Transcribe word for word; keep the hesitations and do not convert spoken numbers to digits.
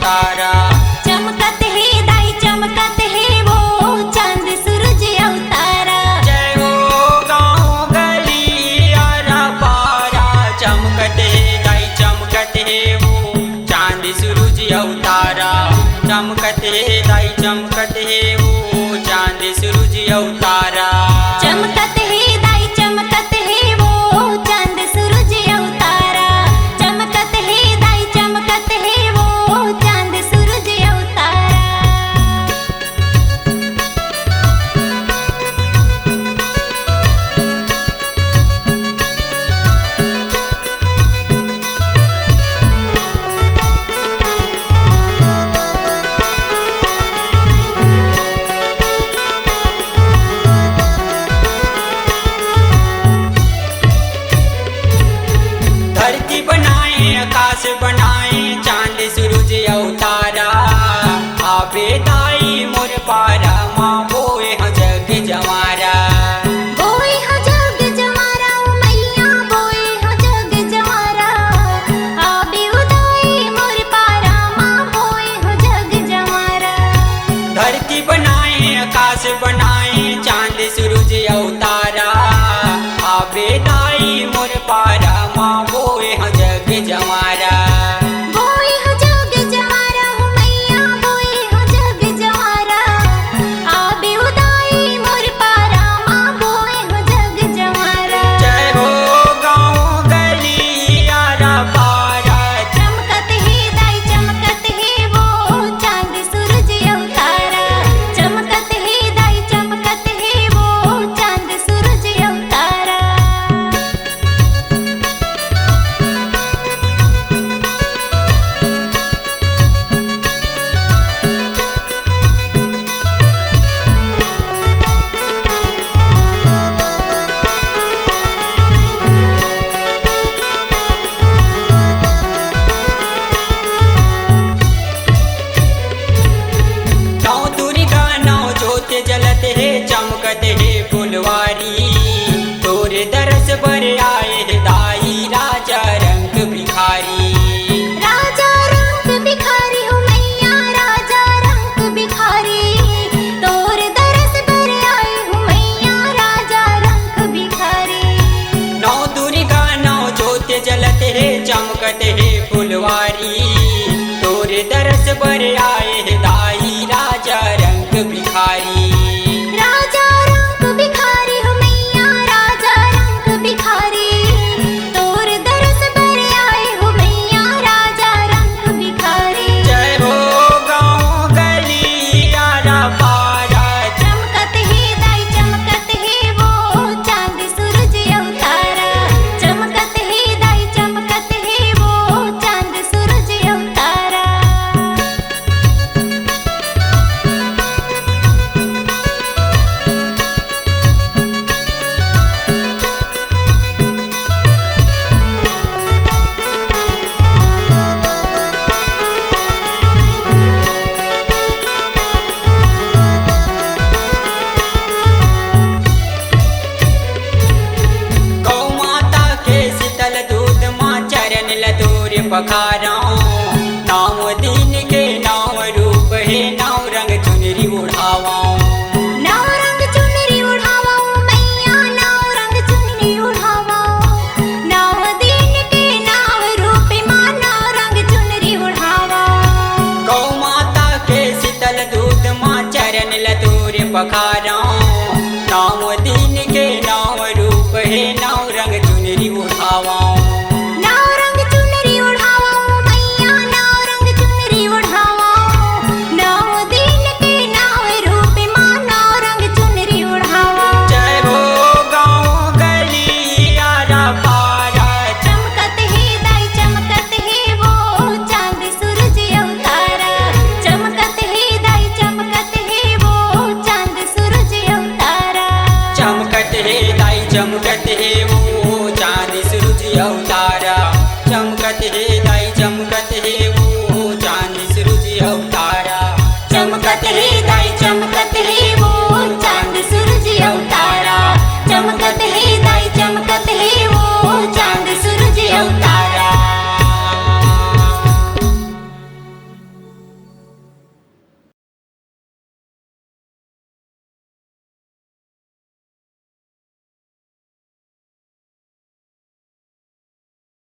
तारा। चमकत हे दाई, चमकत हे वो चांद सूरज अवतारा। जय हो गाँव गली आरा पारा, चमकत हे दाई, चमकत हे वो चांद सूरज अवतारा। चमकत हे दाई, चमकत हे वो चांद सूरज अवतारा। चमकत हे दाई, चमकत हे वो चांद सूरज अवतारा। चमकत हे दाई, चमकत हे वो चांद सूरज अवतारा। धरती बनाए, आकाश बनाए, चांद सूरज अवतारा। आबे दाई मोर पारा, माँ बोए ह जग जवारा। बोए ह जग जवारा, ओ मैया बोए ह जग जवारा। आबे ओ दाई मोर पारा, माँ बोए ह जग जवारा। धरती बनाए, आकाश बनाए, चांद सूरज अवतारा। आबे दाई मोर पारा, माँ बोए ह जग जवारा। बोए ह जग जवारा, हो मैया बोए ह जग जवारा। आबे ओ दाई मोर पारा, माँ बोए ह जग जवारा। जय हो गाँव गली आरा पारा। चमकत हे दाई, चमकत हे वो चांद सूरज अवतारा। चमकत हे दाई, चमकत हे वो चांद सूरज अवतारा। नौ दुर्गा नौ ज्योत जलत हे, चमकत हे फुलवारी। तोर दरस बर आए हे दाई राजा रंग भिखारी। राजा रंग भिखारी हो मैया, राजा रंग भिखारी। तोर दरस बर आए हो मैया, राजा रंग भिखारी। नौ दुर्गा नौ ज्योत जलत हे, चमकत हे फुलवारी। तोर दरस बर आए हे दाई राजा रंग भिखारी। राजा रंग भिखारी हो मैया, राजा रंग भिखारी। तोर दरस बर आए हो मैया, राजा रंग भिखारी। जय हो गाँव गली आरा पारा। चमकत हे दाई, चमकत हे वो चांद सूरज अवतारा। चमकत हे दाई, चमकत हे वो चांद सूरज अवतारा। गौ माता के शीतल दूध मा चरण ल तोर पखारौं। नौ दिन के नौ रूप हे, नौ रंग चुनरी ओढ़ावौं। नौ रंग चुनरी ओढ़ावौं, मैया नौ रंग चुनरी ओढ़ावौं। नौ दिन के नौ रूप मा नौ रंग चुनरी ओढ़ावौं। गौ माता के शीतल दूध मा चरण ल तोर पखारौं। नौ दिन के नौ रूप हे, नौ रंग चुनरी ओढ़ावौं। नौ रंग चुनरी ओढ़ावौं, मैया नौ रंग चुनरी ओढ़ावौं। नौ दिन के नौ रूप मा नौ रंग चुनरी ओढ़ावौं। जय हो गाँव गली आरा पारा। चमकत हे दाई, चमकत हे वो चांद सूरज अवतारा। चमकत हे दाई, चमकत हे वो चांद सूरज अवतारा। चमकत हे दाई, चमकत हे वो चांद सूरज अवतारा। चमकत हे दाई, चमकत